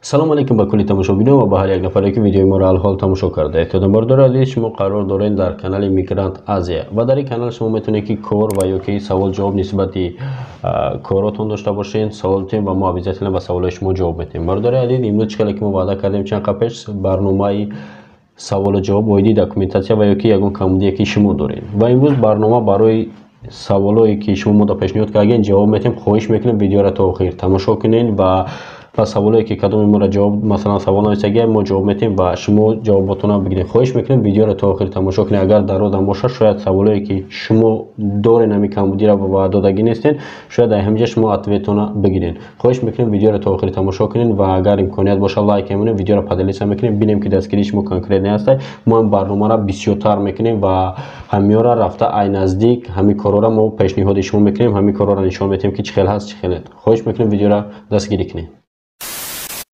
Салом алейкум ба кулли тамошобинон ва ба ҳар як нафаре, ки видеои моро алҳол тамошо кардаед. Бародари азиз, шумо қарор доред дар канали Мигрант Азия ва дар ин канал шумо метавонед, ки кор ва ё ки савол ҷавоб нисбати коротон дошта бошед, савол тем ва мо обязательно ба саволҳои шумо ҷавоб метиҳем. Бародари азиз, имрӯз чӣ хеле ки мо ваъда кардем чанд қабл пеш, барномаи саволу ҷавоб оиди документатсия ва ё ки ягон камбудие, ки шумо доред, ва имрӯз барнома барои саволое, ки шумо мода пешниҳод кардем, ҷавоб метиҳем. Хоҳиш мекунем, видеоро то охир тамошо кунед ва ба саволое, ки кадоми моро ҷавоб, масалан, савол нависагия, мо ҷавоб метиҳем ва шумо ҷавоботонро бигиред. Хоҳиш мекунем, видеоро то охир тамошо кунед. Агар дарозам бошад, шояд саволое, ки шумо дорен, ҳами камбудиро ва додагӣ нестен, шояд дар ҳаминҷа шумо ответона бигиред. Хоҳиш мекунем, видеоро то охир тамошо кунед ва агар имконият бошад, лайк мемонем, видеоро поделиться мекунем, бинем, ки дастгирии шумо конкретный ҳаста. Мо ҳам барномаро бисёртар мекунем ва ҳамиёра рафта ай наздик ҳамин корҳоро мо пешниҳоди шумо мекунем, ҳамин корҳоро нишон медиҳем, ки чӣ хел ҳаст, чӣ хел нет. Хоҳиш мекунем, видеоро дастгирӣ кунед.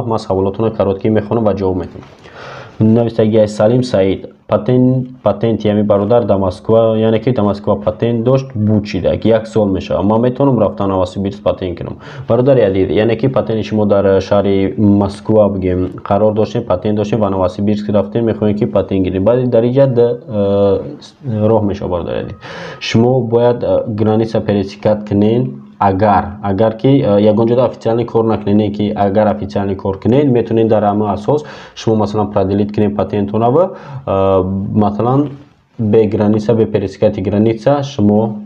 Ман саволотонро короткий мехонам ва ҷавоб медиҳам. Навистагиай Салим Саид: патенти ҳами бародар дар Москва, яъне ки дар Москва патент дошт, буд шида, як сол мешавад. Ман метавонам рафта Новосибирск патент кунам? Бародари азиз, яъне ки патенти шумо дар шаҳри Москва, бигем, қарор доштем, патент доштем ва Новосибирск рафтем, мехоҳем, ки патент гирем. Баъд дар инҷа роҳ мешавад. Бародари азиз, шумо бояд граница пересекать кунед. Агар ки ягон ҷода официальный кор накунед, не ки агар официальный кор кунед, метавонед дар ҳамин асос шумо, масалан, продлить кунед патентонава. Масалан, бе граница, бе пересекать граница шумо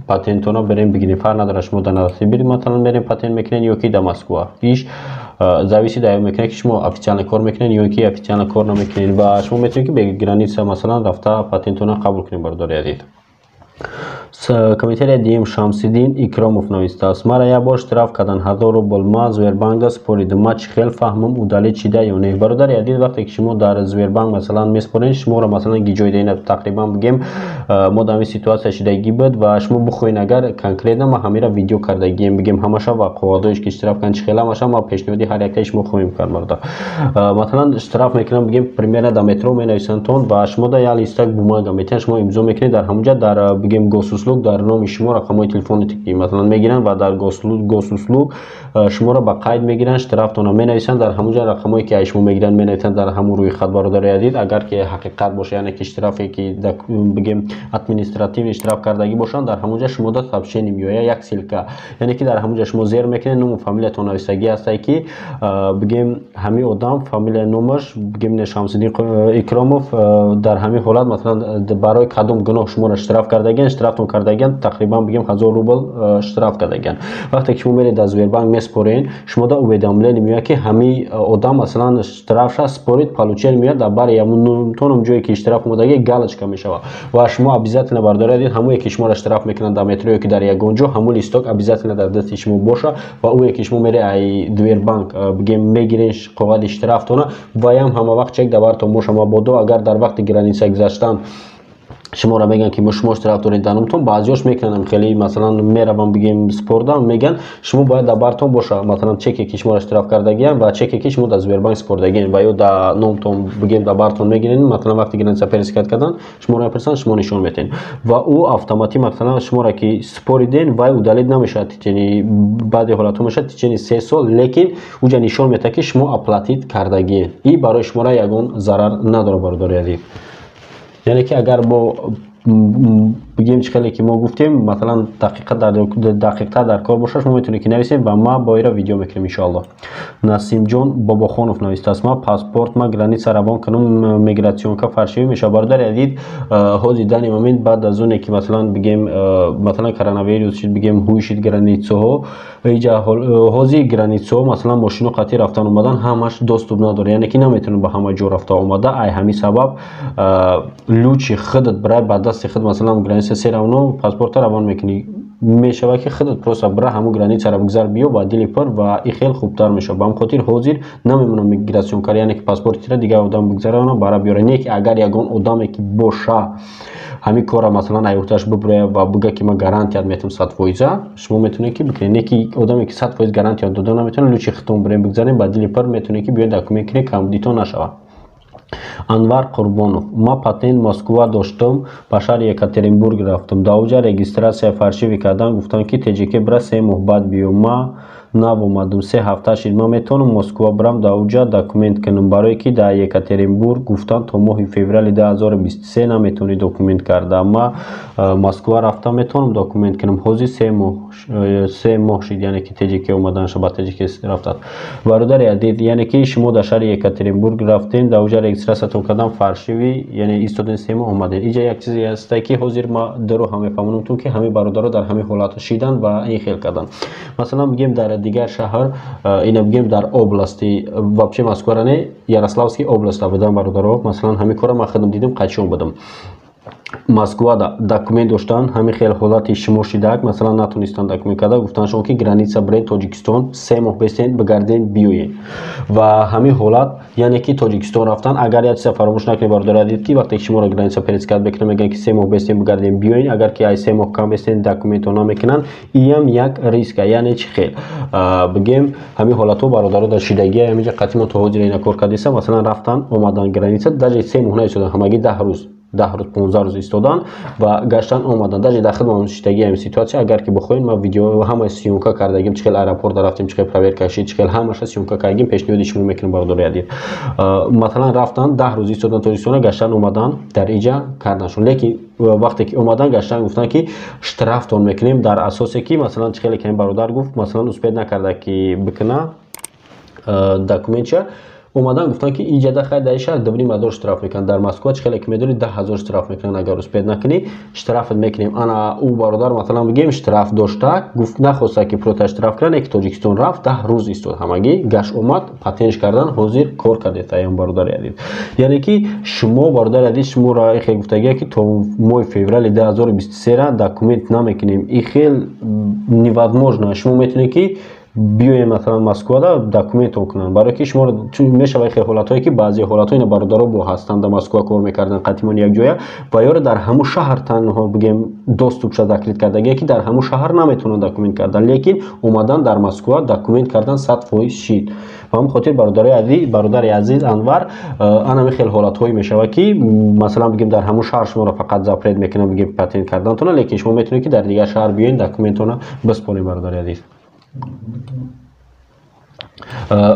патентона берем бигиред. Фарқ надорад, шумо дар Новосибирск, масалан, мерем патент мекунед ё ки дар Москва. Иш зависит дар мекунад, ки шумо официально кор мекунед ё ки официально кор намекунед, ва шумо метавонед, ки бе граница, масалан, рафта патентона қабул кунед. Бародари азиз, комментария дием. Шамсиддин Икромов навистааст: «Мара як бор штраф кардан, 1000 рубл. Ма Сбербанкда споридам, ма чӣ хел фаҳмам, удалить шида ё не?» Бародари азиз, вақте ки шумо дар Сбербанк, масалан, меспоред, шуморо, масалан, гиҷоида, тақрибан, бигем, мо дар ҳамин ситуация шидагӣ буд ва шумо бихоҳед, агар конкретно ма ҳамира видео кардагием, бигем, ҳамаша ва қоғазоиш, ки штраф кан, чӣ хел ҳамаша ма пешниҳоди ҳар яктаи шумо хоҳем кард. Бародар, масалан, штраф мекунам, бигем, примерно дар метро менависанд-тон ва шумо да як листак бумага метиҳанд, шумо имзо мекунед. Дар ҳамунҷа, дар, бигем, Госуслуг дар номи шумо рақамҳои телефони, масалан, мегиранд ва дар Госуслуг шуморо ба қайд мегиранд, штрафтонро менависанд. Дар ҳамунҷа рақамҳое, ки аз шумо мегиранд, менависанд дар ҳамун рӯи хат. Бародари азиз, агар ки ҳақиқат боша, яъне ки штрафе, ки, бигем, административный штраф кардагӣ бошанд, дар ҳамунҷа шумо да сообщение меояд, як ссылка, яъне ки дар ҳамунҷа шумо зер мекунед, ному фамилиятон нависагӣ ҳастае, ки, бигем, ҳамин одам, фамилия, номаш, бигем, Шамсиддин Икромов, дар ҳамин ҳолат, масалан, барои кадом гуноҳ шуморо штраф кардагианд, штрафтон кардагианд, тақрибан, бигем, 1000 рубл штраф кардагианд. Вақте ки шумо меред, дар Сбербанк меспоред, шумо да уведомление меояд, ки ҳамин одам, масалан, штрафша спорид, получение меояд. Дар бари ҳамонтоном ҷое, ки штраф омадагӣ, галочка мешавад ва шумо обязательно, бародари азиз, ҳамое ки шуморо штраф мекунанд дар метро ё ки дар ягон ҷо, ҳамон листок обязательно дар дасти шумо боша ва ӯе ки шумо мере ай Сбербанк, бигем, мегирен коғази штрафтона, ваям ҳама вақт чек дар бартон боша. Мабодо агар дар вақти граница гузаштан шуморо мегӯянд, ки шумо штраф доред дар номтон, баъзиёш мекунанд хеле, масалан, меравам, бигем, спордам, мегӯянд, шумо бояд дар бартон боша, масалан, чеке, ки шуморо штраф кардагиям, ва чеке, ки шумо дар Сбербанк спордагием ва ё дар номтон, бигем, дар бартон мегирен. Масалан, вақти граница пересекать кардан шуморо мепурсанд, шумо нишон метиҳед ва ӯ автоматӣ, масалан, шуморо ки спориден, вай удалить намешавад течение, баъди ҳолатҳо мешавад течение 3 сол, лекин уҷа нишон медиҳад, ки шумо оплатить кардагиен и барои шуморо ягон зарар надорад. Бародари азиз, яъне ки агар бо, бигем, чӣ хеле ки мо гуфтем, масалан, дақиқтар дар кор бошад, шумо метавонед, ки нависем ва ма бо ира видео мекунем, иншоалло. Насимҷон Бобохонов навистааст: «Ма паспорт ма граница равон кунам, миграционка фальшивый мешавад?» Бародари азиз, ҳозир, данный момент, баъд аз оне ки, масалан, бигем, масалан, коронавирус шид, бигем, ҳуй шид границаҳо, иҷа ҳозир границаҳо, масалан, мошино қатъи рафтан омадан ҳамаш доступ надорад, яъне ки наметавонед ба ҳама ҷо рафта омада. Ай ҳамин сабаб лучше худат бирай, ба дасти худ, масалан, граница всё равно паспорта равон мекунӣ, мешавад, ки худат просто бира, ҳамун границаро бигзар, биё ба дили пур ва и хел хубтар мешавад. Ба ҳамин хотир ҳозир намемонам миграционкар, яъне ки паспорти дигар одам бигзарона, бара биёра. Не ки агар ягон одаме ки боша, ҳамин корра, масалан, аюхташ бибурая ва бига, ки ман гарантият метавам 100%, шумо метавонед, ки бикунед. Не ки одаме ки 100% гарантият дода наметавонад, лучше худтон бирем, бигзарем ба дили пур, метавонед, ки биёед, документ кунед, камбудитон нашавад. Анвар Қурбонов: «Ма патент Москва доштам, ба шаҳри Екатеринбург рафтам, дар оҷа регистрация фальшивый кардан, гуфтанд, ки ТЖК бира, 3 моҳ баъд биё. Ма Нав омадам, 3 ҳафта шид. Ман метавонам Москва бирам, дар уҷа документ кунам? Барое ки дар Екатеринбург гуфтанд, то моҳи феврали 2023 наметавонӣ документ карда. Ма Москва рафта метавонам документ кунам? Ҳозир 3 моҳ шид, яъне ки ТЖК омаданша ба ТЖК рафтад. Бародари азиз, яъне ки шумо дар шаҳри Екатеринбург рафтем, дар уҷа регистрация тон кардан, фальшивый, яъне истоден, 3 моҳ омадем. Иҷа як чизе ҳастае, ки ҳозир ма даро ҳам мефаҳмонам, ки ҳамин бародаро дар ҳамин ҳолат шидан ва ин хел кардан. Масалан, бигем, дар дигар шаҳр, ина бигем, дар области, вообще Москвара не, Ярославский областа будан бародаро. Масалан, ҳамин кора ман худам дидем, қачон будам Москвада, документ доштан, ҳамин хел ҳолати шумо шидак. Масалан, натонистанд документ карда, гуфтанд шумо ки граница бирен Тоҷикистон, 3 моҳ бестен, бигарден, биёен. Ва ҳамин ҳолат, яъне ки Тоҷикистон рафтан. Агар як чиза фаромӯш накунед, бародари азиз, ки вақте ки шуморо граница пересекать мекунанд, мегӯянд ки 3 моҳ бестен, бигарден, биёен. Агар ки ай 3 моҳ кам бестен, документҳо намекунанд. Иам як риска. Яъне чӣ хел бигем, ҳамин ҳолатҳо, бародаро, дар шидагия ҳаминҷа қатъи мо то ҳозир ина кор кардеса. Масалан, рафтан, омадан граница, даже 3 моҳ наистодан, ҳамагӣ 10 рӯз, 10 рӯз, 15 рӯз истодан ва гаштан омадан. Даже дар хидмат шидагии ҳамин ситуация. Агар ки бихоҳед, ман видео ҳамаи съёмка кардагим, чӣ хел аэропорта рафтем, чӣ хел проверка шид, чӣ хел ҳамаша съёмка кардагим, пешниҳоди шумо мекунам, бародари азиз. Масалан, рафтан, 10 рӯз истодан Тоҷикистона, гаштан омадан, дар иҷа карданшон. Лекин вақте ки омадан, гаштан, гуфтанд, ки штрафтон мекунем, дар асосе ки, масалан, чӣ хеле ки ҳамин бародар гуфт, масалан, успеть накарда ки бикуна документча. Омадан, гуфтанд, ки иҷада хай, дар шаҳр 2,5 ҳазор штраф мекунанд. Дар Москва, чӣ хеле ки медонӣ, 10 000 штраф мекунанд. Агар успеть накунӣ, штрафат мекунем. Ана ӯ бародар, масалан, бигем, штраф дошта, гуфт, нахоста ки просто штраф кунанд, яки Тоҷикистон рафт, 10 рӯз истод ҳамагӣ, гашт омад, патентш кардан, ҳозир кор кардед. Аям бародари азиз, яъне ки шумо, бародари азиз, шуморо ихел гуфтагия, ки то моҳи феврали 2023 документ намекунем, ихел невозможно. Шумо метавонед ки биёем, масалан, Москвада документон кунанд, барое ки шуморо мешавад хел ҳолатҳое, ки баъзе ҳолатҳо ина бародаро бо ҳастанд, дар Москва кор мекарданд қатимон якҷоя, ва ёро дар ҳамун шаҳр танҳо, бигем, доступ ша закрыт кардагие, ки дар ҳамун шаҳр наметавонанд документ кардан, лекин омадан дар Москва документ кардан 100% шид. Ба ҳамин хотир, бародари азиз Анвар, анами хел ҳолатҳое мешавад, ки, масалан, бигем, дар ҳамун шаҳр шуморо фақат запрет мекунанд, бигем, патент кардантона, лекин шумо метавонед, ки дар дигар шаҳр биёед, документона биспоред, бародари азиз.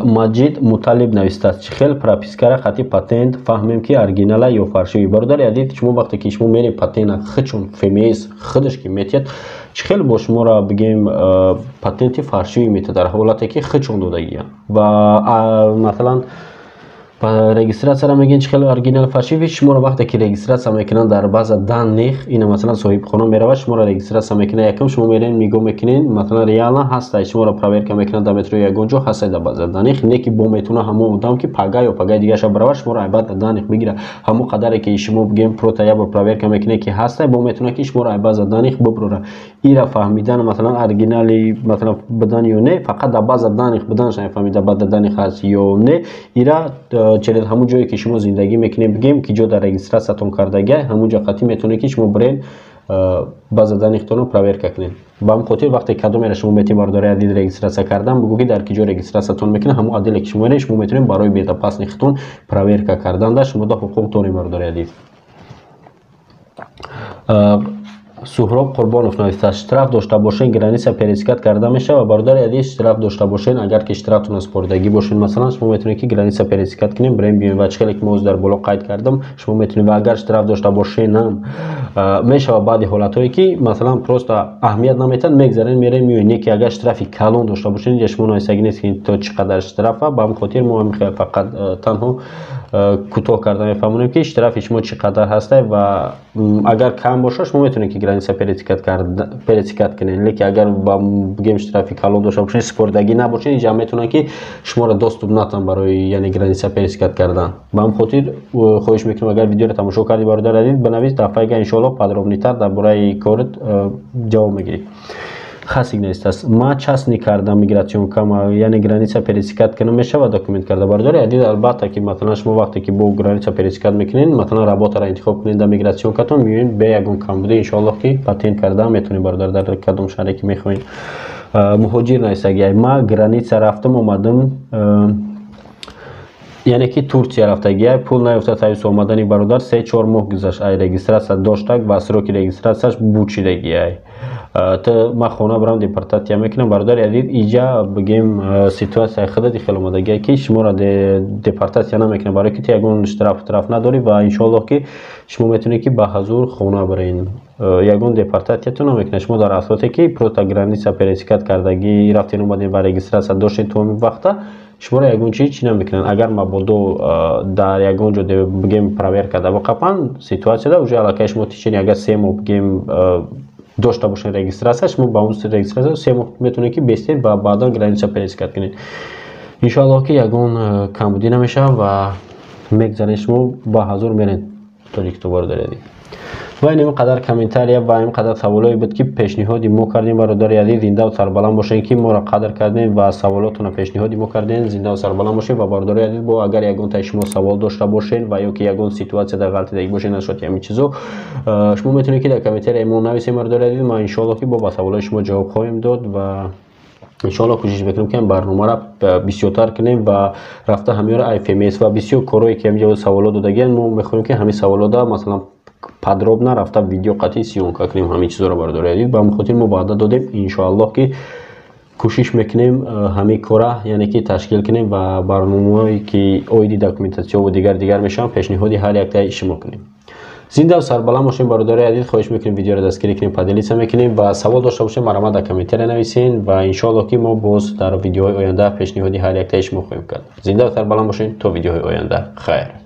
Маҷид Муталиб навистааст: чӣ хел пропискара хати патент фаҳмем, ки оригинала ё фальшивый? Бародари азиз, шумо вақте ки шумо меред патента, худшон ФМС худаш ки метиҳад, чӣ хел бо шуморо, бигем, патенти фальшивый метиҳад, дар ҳолате ки худшон додагиянд? Ва, масалан, регистрация ра мегӯянд, чӣ хел оригинал, фальшивый? Шуморо вақте ки регистрация мекунанд дар база данных, ина, масалан, соҳибхона меравад, шуморо регистрация мекунад, якум шумо мерен, нигоҳ мекунед, масалан, реально ҳастай, шуморо проверка мекунад, дар метро ягон ҷо ҳастай дар база данных, не ки бо метавона ҳамон одам, ки пага ё пагаи дигарша биравад, шуморо ай база данных бигирад. Ҳамон қадаре ки шумо, бигем, просто як бор проверка мекунед, ки ҳастай, бо метавонад, ки шуморо ай база данных бибурора. Ира фаҳмидан, масалан, оригинали, масалан, будан ё не, фақат дар база данных буданаш намефаҳмид, дар база данных ҳаст ё не. Ира через ҳамон ҷое ки шумо зиндагӣ мекунед, бигем, ки ҷо дар регистрация тон кардагиай, ҳамон ҷо қатъӣ метавонед, ки шумо бирен, база данных тонро проверка кунед. Ба ҳамин хотир, вақте кадомеро шумо метавонед, бародари азиз, регистрация кардан, бугӯ, ки дар ки ҷо регистрация тон мекунад, ҳамон отделе ки шумо меред, шумо метавонед барои безопасный худтон проверка кардан, да шумо да ҳуқуқ доред, бародари азиз. Суҳроб Қурбонов навистааст: штраф дошта бошен, граница пересекать карда мешавад? Бародари азиз, штраф дошта бошен, агар ки штрафтона споридагӣ бошен, масалан, шумо метавонед, ки граница пересекать кунем, бирем, биёем. Ва чӣ хеле ки мо дар боло қайд кардам, шумо метавонед. Ва агар штраф дошта бошенам, мешавад баъди ҳолатҳое, ки, масалан, просто аҳамият наметиҳанд, мегзарен, мерем, меоем. Не ки агар штрафи калон дошта бошен, инҷа шумо нависагӣ нест, ки то чӣ қадар штрафа. Ба ҳамин хотир мо фақат танҳо кӯтоҳ карда мефаҳмонем, ки штрафи шумо чӣ қадар ҳастай. Ва агар кам бошад, шумо метавонед, ки граница пересекать кунед, лекин агар, бигем, штрафи калон дошта бошед, супоридагӣ набошед, инҷа метавонанд, ки шуморо доступ натан барои, яъне, граница пересекать кардан. Ба ҳамин хотир хоҳиш мекунам, агар видеоро тамошо кардӣ, бародар азиз, бинавис, дафъаига иншоалло подробный тар дар бораи корат ҷавоб мегирӣ. Хасик нестааст: ма частный кардам миграционка, яъне граница пересекать кунам, мешавад документ карда? Бародари азиз, албатта, ки, масалан, шумо вақте ки бо граница пересекать мекунед, масалан, работа ро интихоб кунед дар миграционка тон, меоед, бе ягон камбудӣ, иншоаллоҳ, ки патент карда метавонед, бародар, дар кадом шаҳре ки мехоҳед. Муҳоҷир нависагиай: ма граница рафтам, омадам, яъне ки Турсия рафтагиай, пул наёфта, тавис омадани бародар 3-4 моҳ гузашт, ай регистрация доштак ва сроки регистрация ш буд шидагиай. Ту ма хона барам, депортатсия мекунам. Бародари азиз, иҷа бигем, ситуатсияи худати хеле омадагия, ки шуморо депортатсия намекунам, барое ки ту ягон штраф надорӣ ва иншоаллоҳ, ки шумо метавонед, ки ба ҳазур хона барен, ягон депортатсиятон намекунад. Шумо дар асосе ки просто граница пересекать кардагӣ, рафтен, омаден ва регистрация доштен, то ҳамин вақта шуморо ягон чи чӣ намекунанд. Агар мабодо дар ягон ҷо, бигем, проверка да боқапанд, ситуатсияда уже аллакай шумо течение агар 3 моҳ, бигем, дошта бошед регистрация, шумо ба он регистрация 3 моҳ метавонед, ки бестед ва баъдан граница пересекать кунед. Иншоаллоҳ, ки ягон камбудӣ намешавад ва мегзаред, шумо ба ҳазур меред Тоҷикистон. Бародари азиз, ва ин қадар комментария ва ин қадар саволое буд, ки пешниҳоди мо кардем. Бародари азиз, зиндаву сарбаланд бошед, ки моро қадр кардем ва саволотонро пешниҳоди мо кардем. Зиндаву сарбаланд бошед. Ва бародари азиз, бо агар ягон таи шумо савол дошта бошед ва ё ки ягон ситуатсия дар ғалтидагӣ бошед нашоти ҳамин чизо, шумо метавонед, ки дар комментарияи мо нависед. Бародари азиз, ма иншоаллоҳ, ки бо ба саволои шумо ҷавоб хоҳем дод ва иншоаллоҳ кӯшиш мекунем, ки барномаро бисёртар кунем ва рафта ҳамёро ФМС ва бисёр корҳое, ки ҳаминҷо саволот додагианд, мо мехоҳем, ки ҳамин саволода, масалан, подробно рафта видео қатъи съёмка кунем ҳамин чизоро. Бародари азиз, ба ҳамин хотир мо ваъда додем, иншоаллоҳ, ки кӯшиш мекунем ҳамин кора, яъне ки ташкил кунем ва барномаҳое, ки оиди документатсияву дигар дигар мешаванд, пешниҳоди ҳар яктаи шумо кунем. Зинда сарбаланд бошем. Бародари азиз, хоҳиш мекунем, видеоро дастгирӣ кунем, поделиться мекунем ва савол дошта бошем, марҳамат, дар комментария нависен ва иншоаллоҳ, ки мо боз дар видеоҳои оянда пешниҳоди ҳар яктаи шумо хоҳем кард. Зинда сарбаланд бошем, то видеоҳои оянда, хайр.